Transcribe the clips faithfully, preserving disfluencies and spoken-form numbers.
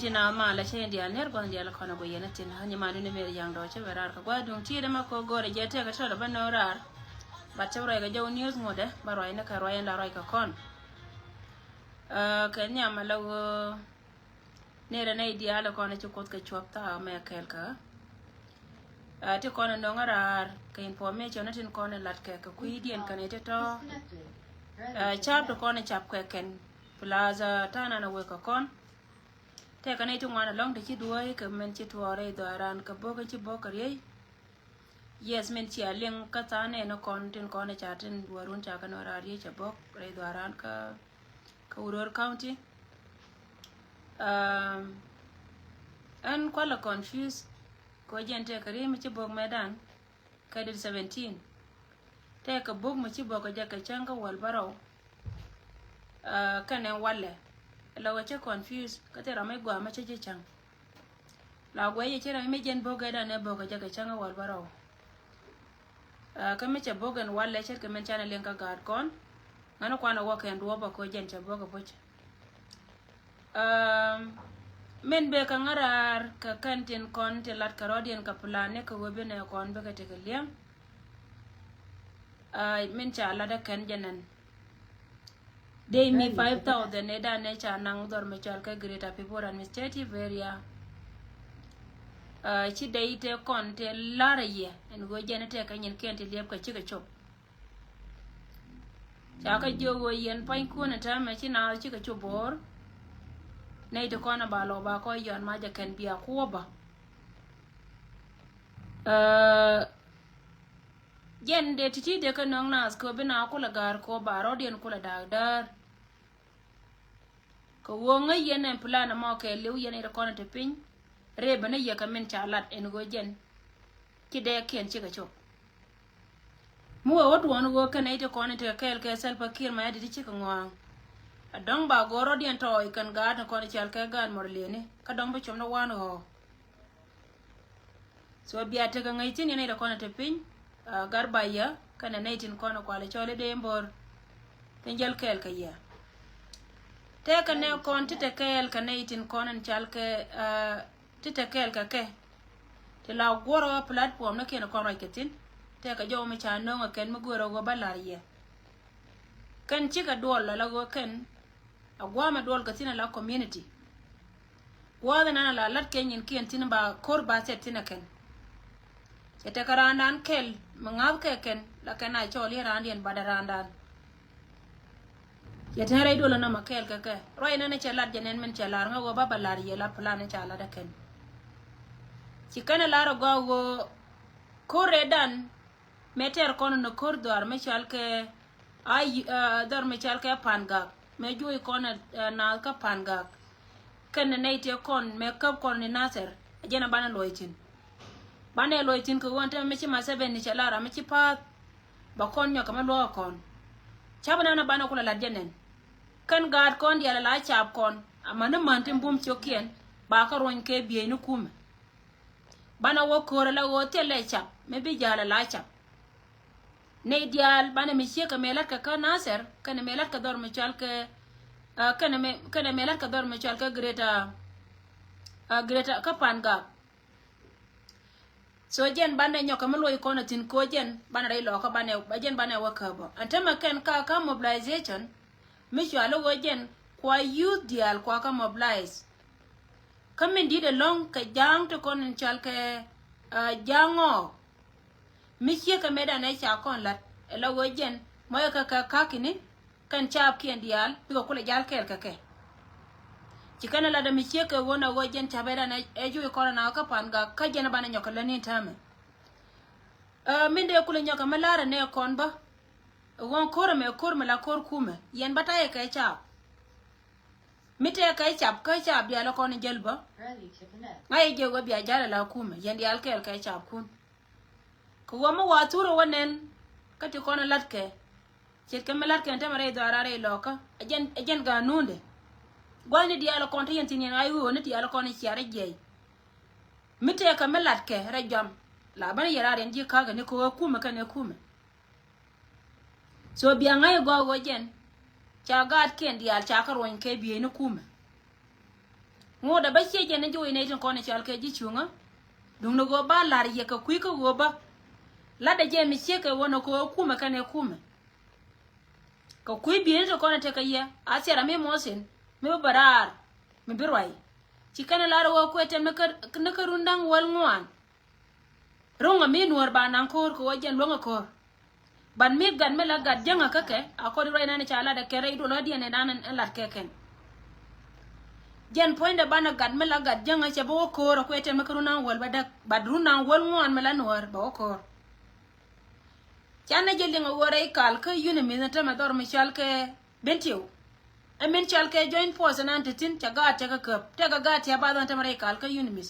Ci na ma la cɛ in dial ner gua̱n dial kɔn a guiyɛn a tin. Nyi ma duni mer yaŋ dɔɔcɛ bɛ raar kɛ gua̱ duŋ tiet ɛmɛ kɔ go̱rɛ jɛ tɛk a tɔt a bä nöö raar. Bat cɛ ruac kɛ jɔw news ŋuɔdɛ bä ruac ni kɛ ruac in la ruac kɛ kɔn. Kɛ nhiam a la wä ner a nɛy dial kɔn a ci kuoth kɛ cuɔp thaak mɛ kɛɛl kä. Ti kɔn a nöŋ a raar kɛ information a tin kɔn a lat kɛ kɛ kui̱diɛn kɛn a ti tɔ. Cap ti kɔn a cap kɛ kɛn. Plus ta̱a̱ nan a wek kɛ kɔn. Tɛkɛ nɛy ti ŋuan alɔŋ ti ci duɔ̱ɔ̱c kɛ min ci tuɔɔk rɛy dhɔaaran kɛ bo̱k in ci bo̱k kɛ riey. Yes, min cia liŋ kä tha̱a̱ŋ nɛn kɔn tin kɔn ca tin duɔ̱ɔ̱run ca kɛ nɔɔr a riey cɛ bo̱k rɛy dhɔaaran kä kä Uror County. Ɛn kualɛ confuse kɛ jɛn tɛkɛ riey mi ci bo̱k mɛtdan. Kä dit seventeen. Tɛkɛ bo̱k mi ci bo̱k kɛ jɛ kɛ cäŋ kä wäl bärɔw. Kɛnɛ walɛ. Lɛ wä cä confuse kä thil ram mi gɔaa mi cä ji̱ cäŋ. La guɛy yɛ ci ram mi jɛn bo̱k gɛdan ɛ bo̱k kɛ jɛ kɛ cäŋ kä wäl bärɔw. Kä mi cɛ bo̱k ɛn walɛ ce̱tkɛ min canɛ liŋ kä gaat kɔn. Ŋän kuan ɛ wä kɛn duɔ̱ɔ̱p ɛ ko̱ jɛn cɛ bo̱k ɛ puc. Min bek kɛ ŋäraar kɛ kɛn tin kɔn ti lat kɛ rɔ̱diɛn kɛ plan ni kɛ ɣöö bi nɛ kɔn bikɛ tekɛ liɛŋ. Min ca lat ɛ kɛn jɛ nɛn. Dee mi five thousand ni dan ni ca naŋ dhɔr mi cɔal kɛ Greater Pibor Administrative Area. Ci dee ite kɔn ti lar ɛ yɛ ɛn ɣöö jɛn ite kɛ nyin kiɛn ti liɛp kɛ cikɛ cop. Ca kä jiök ɣöö yɛn pua̱nykun ɛ täämɛ ci naath cikɛ cu bo̱o̱r. Nɛy ti kɔn ɛ ba lɔ ba kɔ yɔn mac ɛ kɛn bia kuɔpä. Jɛn dee ti̱ti̱ dee kä nöŋ naath kɛ bi naath kulɛ ga̱a̱r kɛ ba rɔ̱diɛn kulɛ da̱a̱k däär. Kɛ ɣöö ŋäc yɛn ɛn plan ɛmɔ kɛ li̱w yɛn ɛ ti kɔn ɛ ti piny. Rëë bä ni yɛ kɛ min ca lat ɛn ɣöö jɛn ci dee kiɛn cikɛ cop. Mi wee wä duɔ̱ɔ̱n ɣöö kɛn nɛy ti kɔn in tekɛ kɛɛl kɛ Salva Kiir Mayardit ti cikɛ ŋɔa̱a̱ŋ. A dɔ̱ŋ ba go̱o̱r rɔ̱diɛn tɔɔc kɛn gaat in kɔn in cɔal kɛ gaat Mɔrleni kä dɔ̱ŋ bi com ni wan ɣɔɔ. So bia tekɛ ŋäc thi̱n yɛn nɛy ti kɔn in te piny. Gat ba yɛ kɛnɛ nɛy tin kɔn in kual in cɔl i̱ dee in bo̱r. Tin jäl kɛɛl kɛ yɛ. Tëëkɛ nɛ kɔn ti te kɛɛl kɛ nɛy tin kɔn in cal kɛ ti te kɛɛl kɛ kɛ. Ti la guɔrɔ platform ni kiɛn kɔn ruac kɛ thi̱n. Tëëkɛ jɔw mi ca no̱o̱ŋ ɛ kɛn mi guɛrɛ ɣöö ba la̱r yɛ. Kɛn cikɛ duɔl la la ɣöö kɛn a gua̱a̱mɛ duɔl kɛ thi̱n a la community. Gua̱a̱th ɛn an a la lat kɛ nyin kiɛn thi̱n ba ko̱r ba thɛt thi̱n ɛ kɛn. Cɛ tekɛ raandan kɛl mi ŋa̱th kɛ kɛn la kɛn a cɔɔl i̱ raandiɛn bat ɛ raandan. Cɛ tɛn rɛy duɔl ɛnɔmɔ kɛɛl kɛ kɛ ruac ɛnɛn cɛ lat jɛ nɛn min cɛ lar ŋä ɣöö ba bɛ lar yɛ la plan ca lat ɛ kɛn. Ci kɛn ɛ lar ɛ gɔaa ɣöö ko̱r rɛɛdan mɛ tɛr kɔn ni ko̱r dhɔar mi cɔal kɛ a dhɔr mi cɔal kɛ Pangak mɛ juɔc kɔn naath kä Pangak. Kɛn ni nɛy tëë kɔn mɛ käp kɔn ni Nathɛr a jɛn a banɛ luɔc thi̱n. Banɛ luɔc thi̱n kɛ ɣöö ɛn tɛmɛ mi ci Museveni cɛ lar a mi ci pa̱a̱th. Ba kɔn nyɔk kɛ mi luɔk kɔn. Cap nɛn a banɛ kulɛ lat jɛ nɛn. Kɛn gaat kɔn diaal a la cap kɔn amäni män tin bum cio̱kiɛn ba kä ruɔ̱ny kɛ bieyni kumɛ. Banɛ wä ko̱r a la ɣöö thilɛ cap mi bi ja̱a̱l a la cap. Nɛy diaal banɛ mi ciek kɛ mëë la̱tkɛ kä Nathɛr kɛnɛ mëë la̱tkɛ dhɔr mi cɔal kɛ kɛnɛ mëë la̱tkɛ dhɔr mi cɔal kɛ Greater Greater kä Pangak. So jɛn banɛ nyɔk kɛ mi luɔc kɔn a thi̱n ko̱ jɛn banɛ rɛy lɔkä banɛ jɛn banɛ wä käbä ɛn tämɛ kɛn ka kä mobilization. Mi cua lo̱k ɣöö jɛn kua youth diaal kua kä mobilize. Kä min di̱t ɛlɔ̱ŋ kɛ ja̱a̱ŋ ti kɔn in cɔal kɛ ja̱a̱ŋ ɔ. Mi ciek kɛ metdan ɛ ca kɔn la̱t ɛ la ɣöö jɛn mɔyɛ kɛ kɛ ka̱ki̱ni. Kɛn caapkiɛn diaal bikɛ kulɛ jal kɛɛl kɛ kɛ. Ci kɛn ɛ lat ɛ mi ciek kɛ ɣöö na ɣöö jɛn ca̱p ɛdan ɛ juɔc kɔn ɛ na kä Pangak kä jɛn ɛ banɛ nyɔk kɛ lätni täämɛ. Min dee kulɛ nyɔk kɛ mi la̱rɛ nɛ kɔn bä. Ɛ ɣöö ko̱r ɛmɛ ko̱r mi la ko̱r kumɛ yɛn bä tayɛ kɛ caap. Mi tɛɛ kɛ cap kä cap diaal ɛ kɔn jäl bä. Ŋa̱c ɛ jɛ ɣöö bia jal ɛ la kumɛ yɛn diaal kɛɛl kɛ capkun. Kɛ ɣöö mi wa thurɛ wä nɛn kä ti kɔn ɛ la̱tkɛ. Ce̱tkɛ mi la̱tkɛ ɛn tämɛ rɛy dhɔaar a rɛy lɔkä ɛ jɛn ɛ jɛn ga̱a̱nundɛ. Gua̱thni diaal ɛ kɔn te yɛn thi̱n yɛn a i̱ ɣöö ni diaal ɛ kɔn ɛ ciaar ɛ jiɛc. Mi tëëkɛ mi latkɛ rɛy jɔam la bänä yɛ raar yɛn ji̱ ka̱a̱kɛ ni kɛ ɣöö kumɛ kɛnɛ kumɛ. So bia ŋa̱c ɛ gɔaa ɣöö jɛn ca gaatkiɛn diaal ca kä ruɔ̱ny kɛ bieyni kumɛ. Ŋot ɛ bä ciɛ jɛn ni ji̱ wi̱i̱ nɛy tin kɔn i̱ cɔal kɛ ji̱ cuŋä. Duŋdɛ ɣöö ba la̱r yɛ kɛ kui̱ kä ɣöö bä la̱tdɛ jɛ mi ciek kɛ ɣöö nɔ kɛ ɣöö kumɛ kɛn ɛ kumɛ. Kɛ kui̱ bi̱i̱ni ti kɔn ɛ tekɛ yɛ a thiɛr ami muɔthin mi bi bɛ raar mi bi ruac. Ci kɛn ɛ la̱r ɣöö kuɛ tɛm ni kä, ni kä run da̱ŋ wäl ŋuan. Ruŋ ami nuɔ̱ɔ̱r ba naŋ ko̱o̱r kɛ ɣöö jɛn luäŋ ɛ ko̱o̱r. Ban mi gat mi la gat jäŋä kä kɛ a kɔn ruac nan ca lat ɛ kɛn rɛy duɔl ɣä diɛn ɛ nan ɛ lat kɛ kɛn. Jɛn puɔ̱nydɛ banɛ gat mi la gat jäŋä cɛ bä wä ko̱o̱r a kuɛ tɛm mi kä run an wäl bä däk bat run an wäl ŋuan mi la nuɔ̱ɔ̱r bä wä ko̱o̱r. Canɛ jɛ liŋ a wä rɛy kal kä yuni mi tämɛ dhɔr mi cɔal kɛ Bentiu. Ɛ min cɔal kɛ joint force nan te thi̱n ca gaat tekɛ käp tekɛ gaat tia̱ bath an tämɛ rɛy kal kä yuni mi.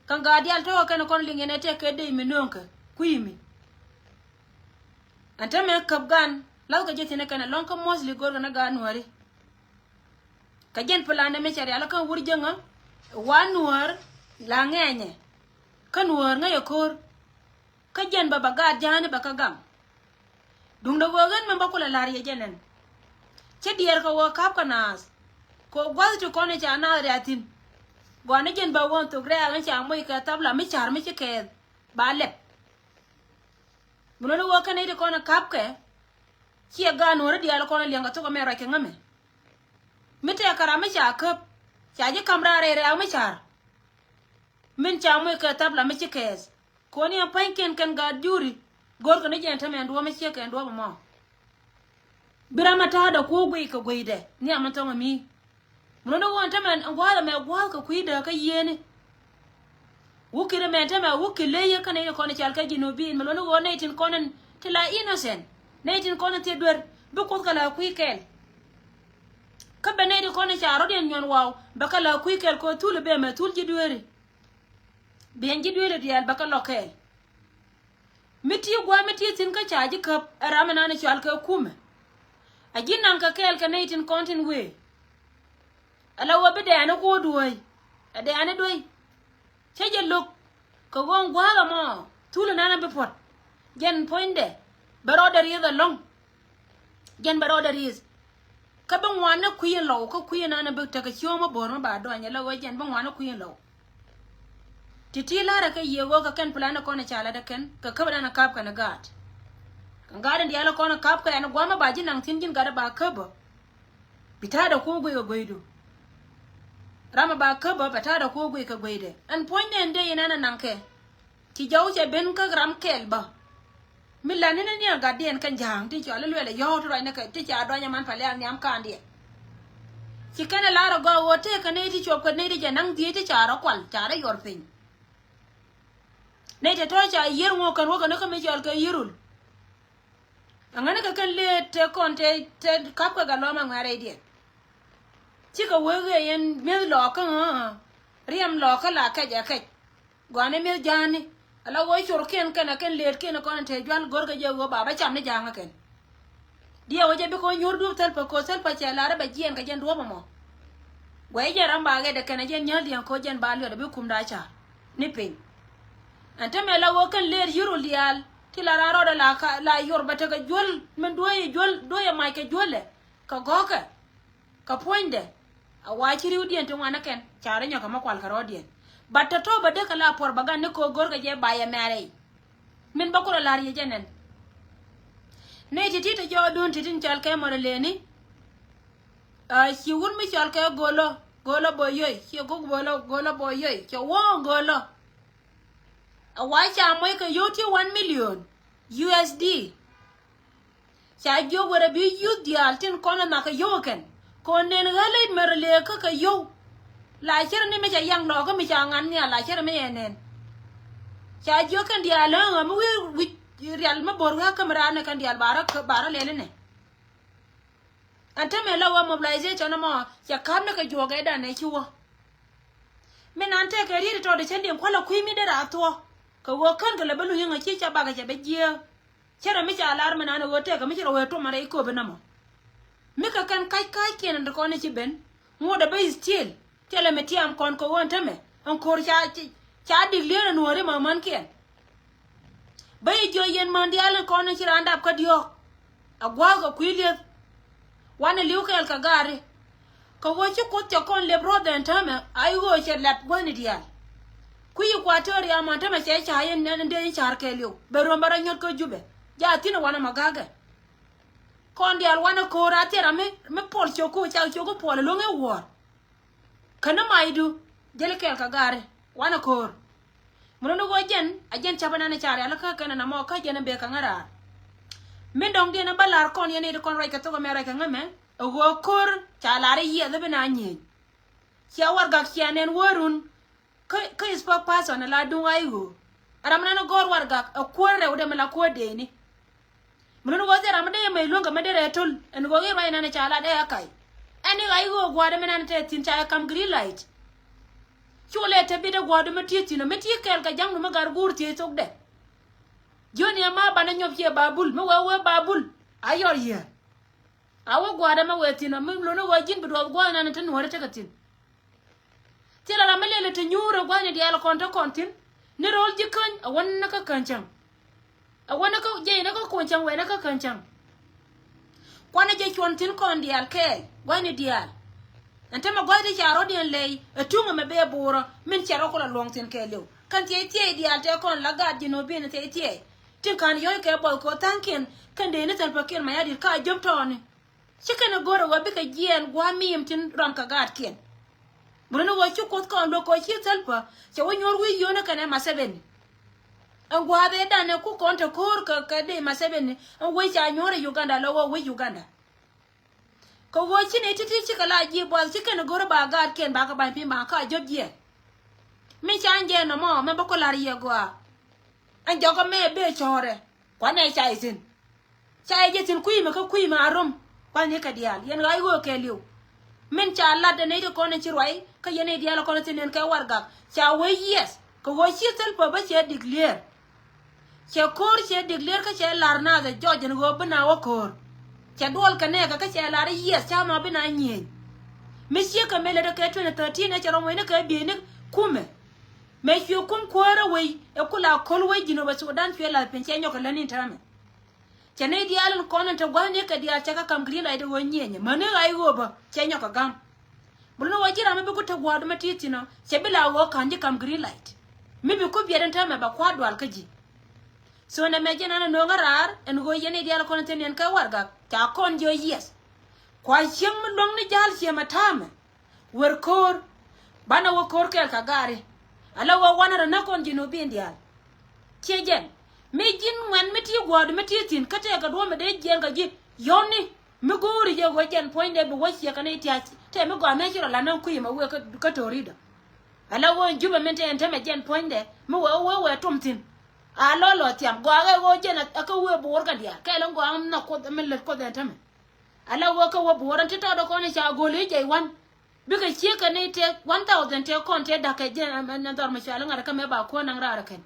Kaŋ gaat diaal tɔ̱ kɛn kɔn liŋ yɛn ɛ tɛk kɛ dey mi nööŋkɛ kui̱ mi. Ɛn te mɛ käp gan lathkɛ jɛ thi̱n ɛ kɛn ɛlɔ̱ŋ kä mostly go̱rkɛ ni gaat nuääri. Kɛ jɛn plan dɛ mi cɛ rial kä wur jäŋä wa nuäär la ŋɛɛnyɛ. Kä nuäär ŋäcɛ ko̱r. Kä jɛn bɛ bɛ gaat ja̱a̱ni bɛ kä gaŋ. Duŋdɛ ɣöö ɣän mɛn bä kulɛ la̱r yɛ jɛn ɛn. Cä diɛɛr kɛ ɣöö ka̱p kɛ naath. Kɛ ɣöö gua̱th ti kɔn i̱ ca naath rɛ̈thi̱n. Gɔaa ni jɛn bɛ ɣöö thok rɛ̈ɛ̈k in ca moc kɛ thap la mi ca̱r mi ci kɛɛth ba lɛp. Mi luɔ̱ni ɣöö kɛn i̱ ti kɔn i̱ ka̱pkɛ. Ciɛ gaat nuɔ̱ɔ̱ri diaal kɔn i̱ liɛŋkɛ thok ɛmɛ ruac kɛ ŋämɛ. Mi tɛɛkɛ ram mi ca käp ca ji̱ ka̱m raar rɛy rɛ̈ɛ̈k mi ca̱r. Min ca moc kɛ thap la mi ci kɛɛth. Koni ɛn pa̱nykiɛn kɛn gaat juri. Go̱rkɛ ni jɛn tämɛ ɛn duɔ̱ɔ̱p mi ciek kɛ ɛn duɔ̱ɔ̱p ɛmɔ. Bi ram a ta̱a̱dɛ kuɔ̱k guiy kɛ guiydɛ nhiam ɛn thɔŋ ɛmi. Mun ni ɣöö ɛn tämɛ ɛn gua̱a̱th ɛmɛ gua̱a̱th kɛ kui̱dɛ kä yiëëni. Wukirɛ mɛ tämɛ wukir ley yɛ kä nɛy ti kɔn i̱ cal kɛ ji̱ nubiin mi luɔ̱ni ɣöö nɛy tin kɔn in ti la innocent nɛy tin kɔn in thiet duer. Bi kuoth kɛ la kui̱ kɛɛl. Kä bɛ nɛy ti kɔn i̱ ca rɔ̱diɛn nyuɔn waw bɛ kɛ la kui̱ kɛɛl kɛ thul i̱ bɛ mɛ thul ji̱ dueeri. Biɛn ji̱ dueeri diaal bɛ kɛ lɔ kɛɛl. Mi ti gua̱a̱ mi ti thi̱n kä ca ji̱ käp ɛ ram inan i̱ cɔal kɛ kumɛ. A ji̱ naŋ kɛ kɛɛl kɛ nɛy tin kɔn tin wee. Ala wä bi dɛɛni kuɔ duɔ̱ɔ̱c ɛ dɛɛni duɔ̱c. Cä jɛ lo̱k kɛ ɣöö ɛn gua̱a̱th ɛmɔ thul inan bi puɔ̱t. Jɛn puɔ̱nydɛ bɛ rɔɔdɛ rieth ɛlɔ̱ŋ. Jɛn bɛ rɔɔdɛ rieth. Kä bi ŋuan ni kui̱ in lɔw kä kui̱ in an bi tekɛ cio̱o̱m mi bo̱o̱r mi ba dɔny ala ɣöö jɛn bi ŋuan ni kui̱ in lɔw. Ti ti la̱rä kä yiëë ɣöö kɛ kɛn plan kɔn i̱ ca lat ɛ kɛn kɛ käp dan i̱ kap kɛn i̱ gaat. Kɛ gaat in diaal kɔn i̱ kap kɛ ɛn gua̱a̱m mi ba ji̱ naŋ thi̱n ji̱n gat i̱ ba käp bä. Bi ta̱a̱dɛ kuɔ̱k guiy kɛ gueydu. Ram i̱ ba käp bä bɛ ta̱a̱dɛ kuɔ̱k guiy kɛ gueydɛ ɛn puɔ̱nydɛ ɛn dee in ɛn ɛ naŋkɛ. Ci jɔw cɛ ben kä ram kɛl bä. Mi lani ni niɛ gatdiɛn kɛn ja̱a̱ŋ ti cɔal i̱ luɛl ɛ yɔ̱ɔ̱k ti ruacni kɛ ti ca duany ɛman paliak nhiam kaandiɛ. Ci kɛn ɛ lar ɛ gɔaa ɣöö tëëkɛ nɛy ti cuɔp kɛ nɛy ti jɛ naŋ dhieec ti ca rɔ kual ca rɔ yuɔr piny. Nɛy te tɔ̱ ca yier ŋuɔ̱k kɛn wä kɛn kä mi cɔal kɛ yirul. Aŋäni kɛ kɛn leet te kɔn te te kap kɛ gat lɔm aŋuɛ̈rɛydiɛn. Cikɛ wee ɣëë yɛn mi̱eth lɔɔkä ɣä riɛm lɔɔkä la kɛc ɛ kɛc. Gɔani mi̱eth ja̱a̱ni ala ɣöö corkiɛn kɛn a kɛn leetkiɛn kɔn te jual go̱rkɛ jɛ ɣöö ba bä cam ni ja̱a̱ŋä kɛn. Diɛ wä jɛ bikɛ wä nyuur duɔ̱p thäl pä ko̱ thäl pä cɛ lar bɛ jiɛn kɛ jɛn duɔ̱p ɛmɔ. Guɛy jɛn ram ba ɣɛt ɛ kɛn a jɛn nyäl diɛn ko̱ jɛn ba luɛt ɛ bi kumda ca̱r ni piny. Ɛn te mɛ la ɣöö kɛn leet yirul diaal ti la ran rɔɔdɛ la ka la yor bɛ tekɛ juäl min duɔ̱ɔ̱c juäl duɔ̱ɔ̱c ɛ mac kɛ juäl ɛ kɛ gɔ̱kɛ. Kɛ puɔ̱nydɛ a wa ci riwdiɛn ti ŋuan ni kɛn ca rɔ nyɔk kɛ mä kual kɛ rɔɔdiɛn. Bat tɔ̱tɔ̱ bä dee kɛ la puɔr bä gan ni ko̱o̱k go̱rkɛ jɛ ba yɛ mɛrɛy. Min bä kulɛ la̱r yɛ jɛ nɛn. Nɛy ti̱ti̱ ti jɔɔdun ti̱ti̱ cɔal kɛ mɔrɛ leni. Ci wun mi cɔal kɛ golä golä bɔ yoi ci guk golä golä bɔ yoi cɛ wä golä. A wa ca moc kɛ yio̱w ti one million U S D. Ca jiök werɛ bi yuth diaal tin kɔn ɛ nhak kɛ yio̱w ɛ kɛn kɛ ɣöö nɛn ɣäl i̱ mɛr ɛ lëë kä kɛ yio̱w. La cärɛ ni mi ca yaŋ lɔɔkä mi ca ŋa̱n nhial la cärɛ mi ɛ nɛn. Ca jiök kɛn diaal ɣä ɣä mi wi̱i̱ wi̱c rial mi bo̱r ɣä käm raan ɛ kɛn diaal ba rɔ ba rɔ lɛl inɛ. Ɛn te mɛ la wä mobilization ɛmɔ cɛ ka̱p ni kɛ juɔk ɛ dan ɛ ci wä. Mi nan tɛkɛ riet tɔt cä liŋ kualɛ kui̱ mi dee raa thuɔ̱k kɛ ɣöö kän kɛ lɛ bä luny ŋä ci ca bakɛ cɛ bɛ jiääk. Cä rɛ mi ca lar mi nan ɣöö tɛkɛ mi ci rɛ wee tuɔmɛ rɛy kööp inämɔ. Mi kɛ kɛn ka̱c ka̱ckiɛn in ti kɔn i̱ ci ben ŋuɔ̱t ɛ bä i̱ still. Thilɛ mi tiam kɔn kɛ ɣöö ɛn tämɛ ɛn ko̱r ca ca dik lieen ɛ nuɔ̱ɔ̱ri mɛ mänkiɛn. Bä i̱ jiɔ yɛn män diaal in kɔn in ci raan dap kä diɔ̱ɔ̱k. Ɛ gua̱a̱k ɛ kui̱ lieth. Wanɛ li̱w kɛɛl kɛ gaari. Kɛ ɣöö ci Kuoth cɛ kɔn lep ruɔth ɛn täämɛ, a i̱ ɣöö cɛ lɛp gua̱thni diaal. Kui̱ Equatoria mɔ ɛn täämɛ cɛ ca yɛn nɛn dee in ca̱r kɛɛliw. Bɛ ruɔ̱m bɛ rɔ nyuɔ̱th kä Jubɛ. Ja thi̱n wanɛ mɔ ga̱kɛ. Kɔn diaal wanɛ ko̱o̱r a thil ram mi, mi puɔl cio̱k ku cak cio̱k ku puɔl ɛ lo̱ŋ i̱ wuɔ̱ɔ̱r. Kä ni macdu jäli kɛɛl kɛ gaari wanɛ ko̱o̱r. Mun ni ɣöö jɛn a jɛn ca̱pä nan i̱ ca rialikä kɛn ɛn ɛmɔ kä jɛn in bek kɛ ŋäraar. Min dɔ̱ŋdiɛn in bä la̱r kɔn yɛn i̱ ti kɔn ruac kɛ thok ɛmɛ ruac kɛ ŋämɛ. Ɛ ɣöö ko̱r ca la̱r i̱ yiɛth i̱ bi na nyiëëny. Cia warɛgak cia nɛn wä run. Kä, kä spokesperson ala duŋ a i̱ ɣöö ɛ ram nan i̱ gɔ̱r warɛgak ɛ kuäär rɛwdɛ mi la kuäär dëëni. Mi lun ɣöö thil ram mi dee yɛ mec luäŋ kɛ mi dee rɛɛ töl ɛn ɣöö i̱ ruac nan ca lat ɛ ɣä kac. Ɛn i̱ ɣac ɣöö gua̱a̱r mi nan tɛ thi̱n ca yɛ ka̱m green light. Cu lɛ te bi dee gua̱a̱r mi ti̱i̱ thi̱n ɔ mi ti̱i̱ kɛɛl kɛ ja̱ŋdu mi gat guur thiec thokdɛ. Jiöni ɛma banɛ nyɔp ciɛ babul mi wee wee babul. A yɔr yiëë. A wä gua̱a̱r ɛmɛ wee thi̱n ɔ mi lun ɣöö ji̱n bi duɔth gua̱a̱r nan te nuɔ̱ɔ̱ri tekɛ thi̱n. Thilɛ ram mi lɛl ɛ te nyuur ɛ gua̱thni diaal kɔn te kɔn thi̱n. Ni ro̱l ji̱ käny ɛ wän ni kä käny cäŋ. Ɛ wän ni kä jiɛc ni kä kuɔn cäŋ wee ni kä käny cäŋ. Kuanɛ jɛ cuɔn thi̱n kɔn diaal kɛɛl gua̱thni diaal. Ɛn te mɛ gua̱th ti ca rɔ̱diɛn lɛy ɛ tuŋ ɛmɛ bee bo̱o̱rä min cɛ rɔ kulɛ luɔ̱ŋ thi̱n kɛɛliw. Kɛn thiec thiec diaal tɛ kɔn la gaat ji̱n ɔ bi̱n thiec thiec. Tin ka̱n yɔ̱c kɛ buɔth kɛ ɣöö tha̱a̱ŋkiɛn kɛn dee ni Salva Kiir Mayardit ka jɔ̱p tɔɔni. Ci kɛn ɛ go̱r ɛ wee bikɛ jiɛɛn gua̱a̱ miim tin ram kɛ gaatkiɛn. Buni ni ɣöö ci Kuoth kɔn luäk kɛ ɣöö ci Salva cɛ wä nyuɔ̱ɔ̱r wi̱i̱ yio̱o̱ni kɛnɛ Museveni. Ɛn gua̱a̱th ëëdan ɛ ku kɔn te ko̱o̱r kɛ, kɛ dee Museveni ɛn wec ca nyuɔ̱ɔ̱r ɛ Uganda lɔ wä wec Uganda. Kɛ ɣöö ci nɛy ti̱ti̱ cikɛ la ji̱ buɔth ci kɛn ɛ go̱r ɛ ba gaatkiɛn bakɛ ba̱ny piny ba ka jɔ̱p jiɛɛn. Mi ca ɛn jɛ nɔmɔ mɛ bä kɔ la̱r yɛ gɔaa. Ɛn jɔkɛ mɛ bee cɔɔrɛ kuanɛ ca ithin. Ca yɛ jɛ thi̱n kui̱mɛ kä kui̱mɛ a rom. Kua̱thni kɛ diaal yɛn ɣa̱c ɣöö kɛɛliw. Min ca lat ɛ nɛy ti kɔn in ci ruac kä yɛn nɛy diaal kɔn in thi̱n nɛn kɛ warɛgak ca wee yiɛth kɛ ɣöö ci Salva bä cɛ declare. Cɛ ko̱r cɛ declare kä cɛ la̱r naath ɛ jɔc ɛn ɣöö bi na wä ko̱r. Cɛ duɔl kɛ nɛɛkɛ kä cɛ la̱r i̱ yiɛth ca ma bi na nyiëëny. Mi ciek kɛ mëë lät ɛ kɛ twenty thirteen ɛ cɛ rɔm wecni kɛ bieyni kumɛ. Mëë cuɛ kum kuäärä wec ɛ kula ko̱l wec ji̱n ɔ bɛ Sudan cuɛ la̱th piny cɛ nyɔk kɛ lätni täämɛ. Cɛ ni diaal in kɔn in te gua̱thni kɛ diaal cɛ kä kam green light ɣöö nyieenyɛ mäni ɣa̱c ɣöö bä cɛ nyɔk kɛ gam. Bulu ni ɣöö ji̱ ram mi bi ku te gua̱a̱r duma ti̱i̱ thi̱n ɔ cɛ bi la ɣöö ka̱n ji̱ kam green light. Mi bi ku biɛt in täämɛ bɛ kua̱r dual kä ji̱. So nɛ mɛ ji̱ nan in nööŋä raar in ɣöö yɛn i̱ diaal kɔn in thi̱n yɛn kɛ warɛgak ca kɔn ji̱ ɣöö yiɛth. Kua cieŋ mi luäŋni ja̱a̱l ciëmɛ täämɛ. Wer ko̱o̱r banɛ wä ko̱o̱r kɛɛl kɛ gaari. Ala wä wanɛ rɔ näk kɔn ji̱n wä bi̱i̱n diaal. Ciɛ jɛn mi ji̱n ŋuɛn mi ti guɔ̱ɔ̱r mi ti thi̱n kä tɛɛkɛ duɔ̱ɔ̱mɛ dee jiɛn kɛ ji̱ yɔ̱ni. Mi go̱o̱ri jɛ wä jɛn puɔ̱nydɛ bi wä ciɛ kɛ ni tiac tɛ mi gɔaa mɛ ci rɔ la näk kui̱ mɛ wee kä to̱ri dɔ. Ala wä jupɛ min tɛ ɛn tämɛ jɛn puɔ̱nydɛ mi wee wee wee tum thi̱n. A lɔ lɔ thiam gɔaa kɛ wä jɛn a kä wee bo̱o̱r kɛ diaal kɛɛl in gɔaa näk kuoth mi lät kuoth ɛn tämɛ. Ala wä kä wä bo̱o̱r ɛn ti tɔɔdɔ kɔn in ca go̱o̱l i̱ jɛ i̱ wan. Bikɛ ciek kɛ ni tëë one thousand tëë kɔn tëë da̱k kɛ jɛn ɛn dhɔr mi cual ŋa̱t kä mɛ ba kuäär naŋ raar kɛn.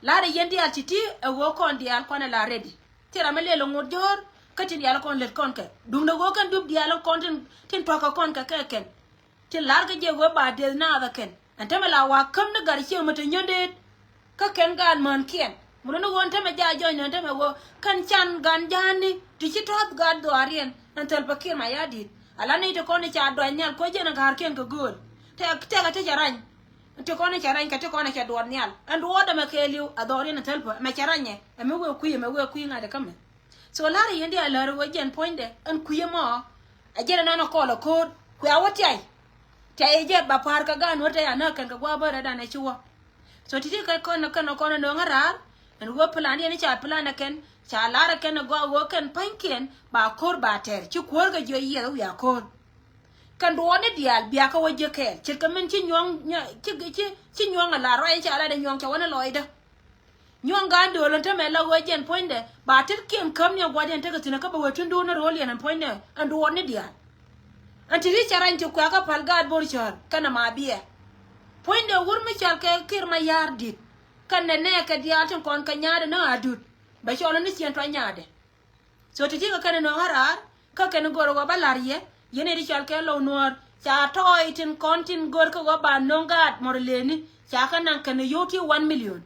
La̱rɛ yɛn diaal ti̱ti̱ ɛ ɣöö kɔn diaal kɔn ɛ la ready. Thil ram mi lëë lɛ ŋot jɔ̱ɔ̱r kä tin diaal kɔn lät kɔn kɛ duundɛ ɣöö kɛn dup diaal kɔn tin, tin tuakä kɔn kɛ kɛ kɛn. Tin la̱r kä jɛ ɣöö ba deth naath ɛ kɛn ɛn tämɛ la wa käm ni gat cieŋ mi te nyändeet. Kä kɛn gaat mänkiɛn mi luni ɣöö ɛn tämɛ ja jɔ̱ɔ̱ny ni ɛn tämɛ ɣöö kɛn can gan ja̱a̱ni ti ci tɔ̱th gaat dhuaariɛn ɛn thäl pa kiɛn ma ya di̱t. Ala ni ti kɔn i̱ ca duac nhial kuec jɛn ɛ ga̱a̱rkiɛn kɛ gööl tɛk tɛk ɛ ti cɛ rany. Ti kɔn i̱ cɛ rany kɛ ti kɔn i̱ cɛ duɔt nhial ɛn duɔɔt ɛmɛ kɛɛliw ɛ dhɔriɛn ɛ thäl pa ɛmɛ cɛ rany ɛ ɛmɛ wee kui̱ ɛmɛ wee kui̱ ŋa̱t ɛ kämɛ. So la̱r i̱ yɛn diaal läär ɣöö jɛn puɔ̱nydɛ ɛn kui̱ ɛmɔ. Ɛ jɛn ɛnɔnɔ kɔl ɛ ko̱o̱r kuɛ a wä tiay. Tiay ɛ jɛ ba pa̱a̱r kɛ gaan wä tɛy anä kɛn kɛ gua̱a̱ bä rɛ̈dan ɛ ci wä. So ti̱ti̱ kɛ kɔn kɛn kɔn ɛ nööŋä raar ɛn ɣöö plan yɛn i̱ ca plan ɛ kɛn ca la̱r ɛ kɛn ɛ gɔaa ɣöö kɛn pa̱nykiɛn ba ko̱o̱r ba tɛr ci kuäär kɛ jiɔ yiɛth ɛ wiaa ko̱o̱r. Kɛn duɔɔni diaal biakä wä jiäk kɛɛl ce̱tkɛ min ci nyuɔ̱ŋ ci ci ci nyuɔ̱ŋ ɛ la̱r ruac in ca lat ɛ nyuɔ̱ŋ cɛ wä ni lɔcdä. Nyuɔ̱ŋ gaan dööl ɛn tämɛ la ɣöö jɛn puɔ̱nydɛ ba tetkiɛn käm ni ɛ gua̱diɛn tekɛ thi̱n ɛ kä bɛ wee tun duun ni ro̱o̱l yɛn ɛn puɔ̱nydɛ ɛn duɔɔtni diaal. Ɛn ti ri cɛ rany ti kuɛ kä päl gaat bo̱r cäär kɛnɛ ma biɛ. Puɔ̱nydɛ wur mi cɔal kɛ Kiir Mayardit kɛnɛ nɛɛkɛ diaal tin kɔn kɛ nyaatdɛ ni Adut bɛ cɔl ni ciɛn tɔ̱ nyaatdɛ. So ti̱ti̱ kɛ kɛn ɛ nööŋä raar kä kɛn ɛ gör ɛ ɣöö bä la̱r yɛ yɛn ɛ ti cɔal kɛ Lɔw Nuäär ca tɔɔy tin kɔn tin gör kä ɣöö ba nööŋ gaat mɔr lëëni ca kɛ naŋ kɛn ɛ yio̱w ti one million.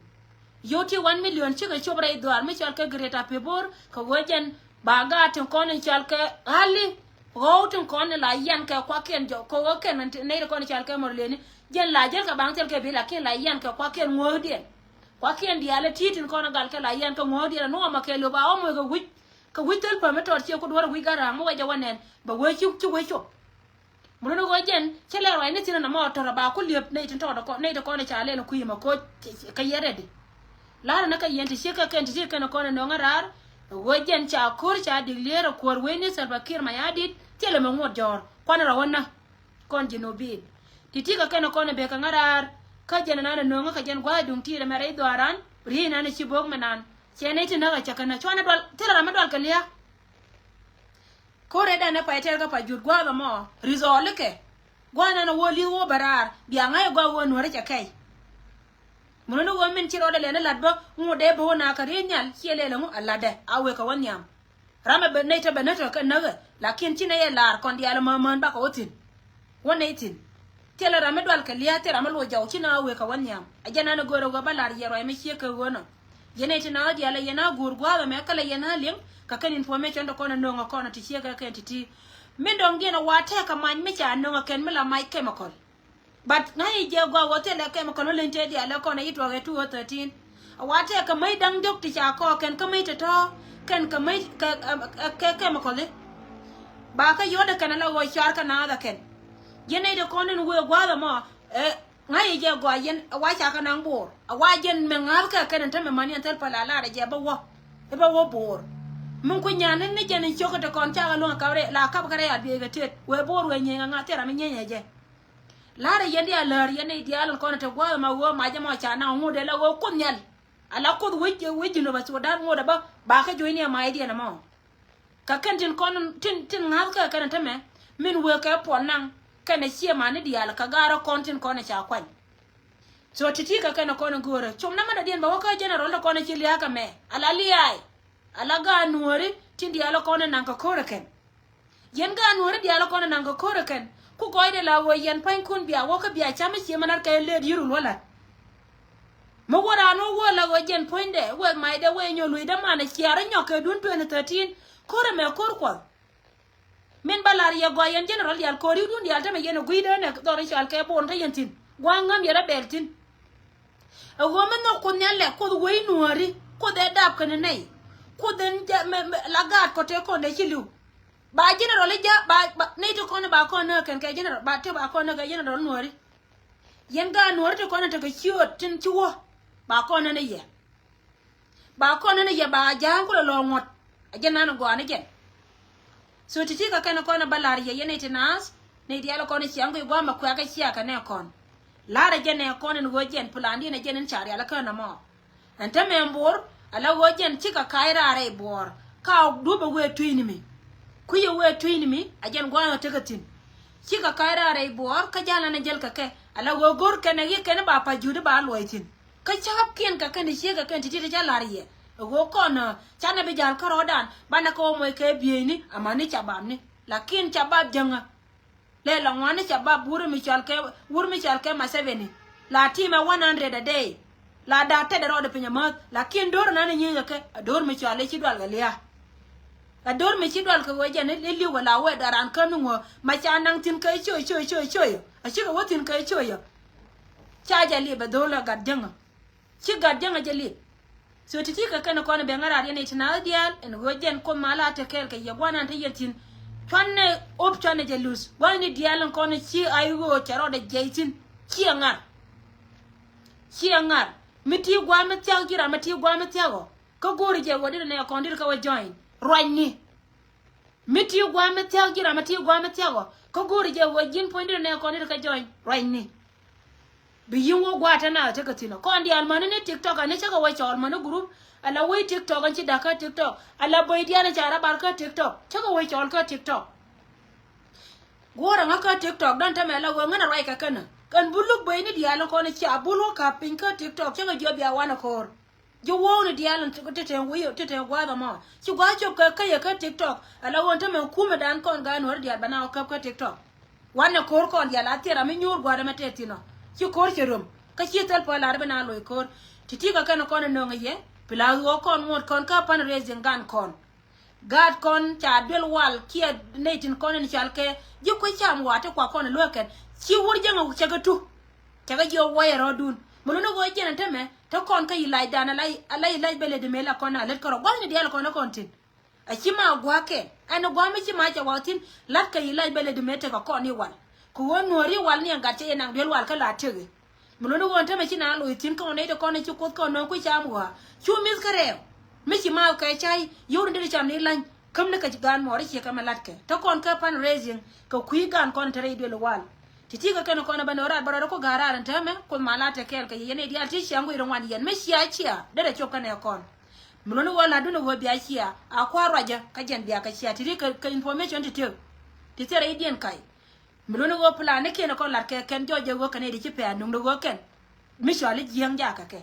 Yio̱w ti one million cikɛ cop rɛy dhuaar mi cɔal kɛ Greater Pibor kɛ ɣöö jɛn ba gaat tin kɔn in cɔal kɛ ɣa̱li Ɣɔw tin kɔn ni la yian kɛ kuakiɛn jɔ kɛ ɣöö kɛn nɛy ti kɔn i̱ cal kɛ mɔr leni. Jɛn la jäl kɛ baŋ thil kɛ bi lakin la yian kɛ kuakiɛn ŋuɔ̱ɔ̱kdiɛn. Kuakiɛn diaal ɛ ti̱i̱ tin kɔn i̱ gal kɛ la yian kɛ ŋuɔ̱ɔ̱kdiɛn ɛ nuɔmɔ kɛ lo̱p a ɣɔm wek kɛ wi̱c. Kɛ wi̱c thil päm mi tɔt ciɛ ku duɔ̱r wi̱c gat ra̱a̱ŋ mi wec jɛ wä nɛn bɛ wec ci wec cop. Mun ni wec jɛn cä lɛ ruacni thi̱n ɛn ɛmɔ tɔ̱rä ba ku liep nɛy tin tɔɔt nɛy ti kɔn i̱ ca lɛl kui̱ mɛ koc. Kɛ yɛ rɛdi la̱rä ni kɛ yɛn ti ciek kɛ kɛn ti ti kɛn kɔn ɛ nöŋä raar. Wec jɛn ca ko̱r ca dik lier ɛ kuäär wecni Salva Kiir Mayardit thilɛ mɛ ŋuɔt jɔ̱ɔ̱r kuan rɔwä nä. Kɔn Junubin ti ti kɛ kɛn kɔn ɛ bek kɛ ŋä raar. Kä jɛn ɛnan ɛ nöŋä kɛ jɛn gua̱a̱th duŋ ti̱i̱t ɛmɛ rɛy dhɔaaran ri̱i̱c nan ɛ ci bo̱o̱k mɛ nan. Cɛ nɛy ti näk ɛ cɛ kɛ nä cuanɛ dual thilɛ ram mi dual kɛ lia̱a̱. Ko̱r ëëdan ɛ pay tɛr kä pa jut gua̱a̱th ɛmɔ. Rizɔɔlikɛ gua̱a̱th nan ɛ wä li̱th wä bɛ raar bia ŋa̱c ɛ gua̱a̱th wä nuäri cɛ kɛy. Mun ni wä min ci rɔɔdɛ lɛn ɛ la̱t bä ŋut dee bä wä na kä riey nhial ciɛ lɛl ɛŋu ɛ la̱tdɛ a wëë kɛ wä nhiam. Ram ɛ bɛ nɛy te bɛ nä tɔ kɛ näk ɛ lakin ci nɛy ɛ la̱r kɔn diaal ɛ mään mään bakɛ wä thi̱n. Wä nɛy thi̱n. Thilɛ ram mi dual kɛ lia̱a̱ thil ram mi loc jɔw ci na wëë kɛ wä nhiam. Ɛ jɛn an ɛ go̱o̱rɛ wä bä la̱r yɛ ruac mi ciek kɛ ɣöönɔ. Yɛn nɛy ti na wä diaal ɛ yɛn a guur gua̱a̱th ɛmɛ kɛ lɛ yɛn a liŋ. Kɛ kɛn information ti kɔn ɛ nöŋ ɛ kɔn ɛ ti ciek kɛ kɛn ti ti. Min dɔ̱ŋ diɛn ɛ wa tɛk kɛ mac mi ca nöŋ ɛ kɛn mi la mac chemical. But ŋa̱c i̱ jɛ gɔaa wä thilɛ chemical mi leny tëë diaal ɛ kɔn ɛ yi tuɔɔk ɛ two oh thirteen. A wa tɛk kɛ mäc da̱ŋ diɔ̱k ti ca kɔɔk kɛn kä mäc tɔ̱tɔ̱ kɛn kɛ mäc kɛ kɛ chemical i̱. Ba kä yɔ̱t ɛ kɛn ala ɣɔɔ cuar kä naath ɛ kɛn. Yɛn nɛy ti kɔn in wëë gua̱a̱th ɛmɔ ɛ ŋa̱c i̱ jɛ gɔaa yɛn a wa ca kä naŋ bo̱o̱r a wa jɛn mɛ ŋa̱th kɛ kɛn in tämɛ mani ɛn thil päl a lar ɛ jɛ bä wä. I̱ bä wä bo̱o̱r. Min ku nyan in ni jɛn in ciökä ti kɔn ca kä luäŋ ɛ kap rɛy la kap kä rɛy a biey kɛ tet wëë bo̱o̱r wëë nyieny kɛ ŋa̱th thil ram in nyieny ɛ jɛ. La̱rä yɛn diaal läär yɛn nɛy diaal kɔn te gua̱a̱th ma ɣöö mac ɛmɔ ca naŋ ŋot dee la ɣöö Kuoth Nhial. Ala Kuoth wec wec Jinub Sudan ŋot ɛ bä ba kä juɔ̱cni ɛ mac diɛn ɛmɔ. Kä kɛn tin kɔn tin tin ŋa̱th kä kɛn tämɛ min wëë kɛ puɔn naŋ kɛn ɛ ciɛ mani diaal kä gaarä kɔn tin kɔn ɛ ca kuany. So ti̱ti̱ kä kɛn ɛ kɔn ɛ göörä com na mɛn ɛ diɛn bɛ wä kä general te kɔn ɛ ci lia̱a̱ kɛ mɛ ala lia̱a̱. Ala gaat nuɔ̱ɔ̱ri tin diaal ɛ kɔn ɛ naŋ kɛ ko̱r ɛ kɛn. Yɛn gaat nuɔ̱ɔ̱ri diaal ɛ kɔn ɛ naŋ kɛ ko̱r ɛ kɛn. Ku gɔɔydɛ la ɣöö yɛn pa̱nykun bia wä kä bia cam i̱ cie mɛn nar kɛ lëët yirul wä la̱t. Mi wä raan wä wä la ɣöö jɛn puɔ̱nydɛ wëë macdɛ wëë nyɔk luc däman ɛ ciaar i̱ nyɔk kɛ dun twenty thirteen. Ko̱r ɛmɛ ko̱r Kuɔth. Min bä lar yɛ gɔaa yɛn general diaal ko̱r i̱ dun diaal tämɛ yɛn ɛ gui̱dɛ nɛ dhɔr i̱ cɔal kɛ bon tä yɛn thi̱n gua̱a̱ŋ ŋäm yɛn rɛ bɛl thi̱n. Ɛ ɣöö mi nhɔk Kuoth Nhial lɛ Kuoth wec nuɔ̱ɔ̱ri Kuoth ɛ dap kɛn nɛy. Kuoth ɛn jɛ mɛ mɛ la gaat kɔ tëë kɔn dee ci li̱w. Ba general i̱ ja̱ ba ba nɛy ti kɔn ba kɔn nääk kɛn kɛ general ba ti ba kɔn nääk kɛ general nuɔ̱ɔ̱ri. Yɛn gaat nuɔ̱ɔ̱ri ti kɔn tekɛ ciööt tin ci wä ba kɔn nääk ni yɛ. Ba kɔn ni yɛ ba ja̱a̱ŋ kulɛ lɔ ŋuɔ̱t. A jɛn nan gɔaa ni jɛn. So ti̱ti̱ kɛ kɛn kɔn ba la̱r yɛ yɛn nɛy ti naath nɛy diaal kɔn ciaŋ kɛ gua̱a̱m a kuɛ̈kä ciakä nɛ kɔn. La̱rä jɛn nɛ kɔn ɛn ɣöö jɛn plan diɛn ɛ jɛn ɛn ca rial kä nɔmɔ. Ɛn te mɛ bo̱o̱r ala ɣöö jɛn cikɛ ka̱c raar rɛy buɔɔr ka duɔ̱p ɛ wëë tui̱ni mi. Kui̱ ɛ wëë tui̱ni mi a jɛn gua̱a̱m ɛ tekɛ thi̱n. Cikɛ ka̱c raar rɛy buɔɔr kä ja̱l ɛn ɛ jäl kɛ kɛ ala ɣöö go̱r kɛn ɛ ɣi̱i̱ kɛn ba pa̱c juut i̱ ba luɔc thi̱n. Kä cäpkiɛn kɛ kɛn ti ciek kɛ kɛn ti ti ti ca la̱r yɛ. Ɛ ɣöö kɔn ɛ canɛ bi ja̱l kärɔɔdan banɛ kɛ wä mɔc kɛ bieyni amäni cabapni. Lakin cabap jäŋä. Lɛ la ŋuani cabap wur mi cɔal kɛ wur mi cɔal kɛ Museveni. La timɛ one hundred a day. La da̱a̱ tɛt ɛ rɔɔdɛ piny amäth lakin do̱r nan ɛ nyieny kɛ kɛ a do̱r mi cɔal ɛ ci dual kɛ lia̱a̱. A do̱r mi ci dual kɛ ɣöö jɛn ɛ li̱w kɛ la wɛt a raan kä ni ŋuɔ ma ca naŋ thi̱n kɛ coy coy coy coy. A cikɛ wä thi̱n kɛ coy. Ca jɛ lip ɛ dho̱l ɛ gat jäŋä. Ci gat jäŋä jɛ lip. So ti̱ti̱ kɛ kɛn kɔn bɛ ŋa̱ raar yɛn i̱ ti naath diaal ɛn ɣöö jɛn Kuoth ma la te kɛɛl kɛ yɛ gua̱n an te yɛn thi̱n. Cuanɛ op cuanɛ jɛ luth gua̱n ni diaal ɛn kɔn ci ay ɣöö cɛ rɔɔdɛ jiɛc thi̱n. Ciɛ ŋa̱r. Ciɛ ŋa̱r mi ti gua̱a̱m mi thia̱k ji̱ ram mi ti gua̱a̱m mi thia̱k ɔ. Kä go̱o̱ri jɛ ɣöö dit nɛ kɔn dit kä wä join ruacni. Mi ti gua̱a̱m mi thia̱k ji̱ ram mi ti gua̱a̱m mi thia̱k ɔ kä go̱o̱ri jɛ ɣöö ji̱n puɔ̱ny dit nɛ kɔn dit kä join ruacni. Bi yi̱n wä gua̱a̱t te naath tekɛ thi̱n ɔ kɔn diaal mäni ni TikTok ani cä kɛ wä cɔɔl mäni group. Ala wec TikTok ɛn ci da̱k kä TikTok ala böc diaal ɛn ca rɔ bar kä TikTok cä kɛ wä cɔɔl kä TikTok. Guɔ̱ɔ̱r ɛŋä kä TikTok dɔ̱n tämɛ la ɣöö ŋän a ruac kɛ känä kɛn bul luk böcni diaal ɛn kɔn cia bul wä ka̱p piny kä TikTok cä kɛ jiɔp bia wanɛ ko̱o̱r. Ji̱ wo̱o̱kni diaal in ti te wi̱i̱ ti te gua̱a̱th ɛmɔ ci gua̱a̱th cop kɛ käyɛ kä TikTok. Ala ɣöö tämɛ kumɛ dan kɔn gaat nuɔ̱ɔ̱ri diaal bɛ na wä käp kä TikTok. Wanɛ ko̱r kɔn diaal a thil ram mi nyuur gua̱a̱th ɛmɛ tɛth thi̱n ɔ ci ko̱r cɛ röm. Kä ci thil pɔl lar bi na loc ko̱r ti̱ti̱ kɛ kɛn kɔn ɛ nöŋ ɛ yɛ. Pi la ɣöö kɔn ŋuɔ̱t kɔn kä pan raising gun kɔn. Gaat kɔn ca duel wal kiɛ nɛy tin kɔn in cɔal kɛ ji̱ kuec cam wa ti kua kɔn in luäk kɛn. Ci wur jiäŋ a cɛ kɛ tu. Cɛ kɛ jiɔ wuɔyɛ rɔɔdun. Mi luni ɣöö jiɛn a tämɛ te kɔn kä yi lacdan a la yi lac bɛ lɛ di mëë la kɔn a lät kärɔ gua̱thni diaal kɔn a kɔn tin. A ci ma gua̱a̱kɛn ɛn gua̱a̱ mi ci ma cɛ wak thi̱n. La̱t kɛ yi lac bɛ lɛ di mëë tekɛ kɔn i̱ wal. Kɛ ɣöö nuɔ̱ɔ̱ri wal ni ɛn gat cɛ yɛ naŋ duel wal kä la tëkɛ. Mi luni ɣöö ɛn tämɛ ci na loc thi̱n kɔn nɛy ti kɔn ci kuoth kɔn nööŋ kui̱ cam ɣɔaa cu mi̱th kä rɛɛw. Mi ci ma kɛ cay yio̱w ni deri cam ni la̱ny. Käm ni kɛ ci gaan muɔɔri ciɛ kɛ mɛ la̱tkɛ te kɔn kä pan raising kɛ kui̱ gaan kɔn te rɛy duel wal. Ti ti kɛ kɛn kɔn ɛ bä nööŋ raar bä rɔɔdɛ ku ga̱a̱r raar ɛn täämɛ kuoth ma la̱t te kɛɛl kɛ yɛ yɛn i̱ diaal ti ciaŋ gui̱i̱r ŋuan yɛn mi cia cia derɛ cop kɛn ɛ kɔn. Mi luni ɣöö la̱tdun ɛ ɣöö bia cia a kua̱r ruacä kä jɛn bia kɛ cia ti ri kɛ information ti tiek ti thierɛ i̱ diɛn ka̱y. Mi luni ɣöö plan ni kiɛn ɛ kɔn la̱t kɛ kɛn jɔɔc ɛ ɣöö kɛn ɛ di ci pɛn nuŋdɛ ɣöö kɛn mi cɔal i̱ jiääŋ jakä kɛ.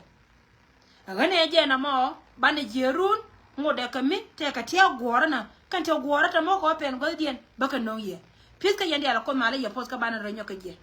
Ɣän ɛ jɛ namɔ banɛ jiɛ run ŋot ɛ kɛ mi tɛkɛ tiak guɔ̱ɔ̱rä na kɛn tɛ guɔ̱ɔ̱rä tɛ mɔ kɔ pɛn guäthdiɛn bä kɛ no̱o̱ŋ yɛ. Pi̱th kä yɛn diaal ɛ koth malä yɛ poth kä banɛ rɔ nyɔk kɛ jiɛ.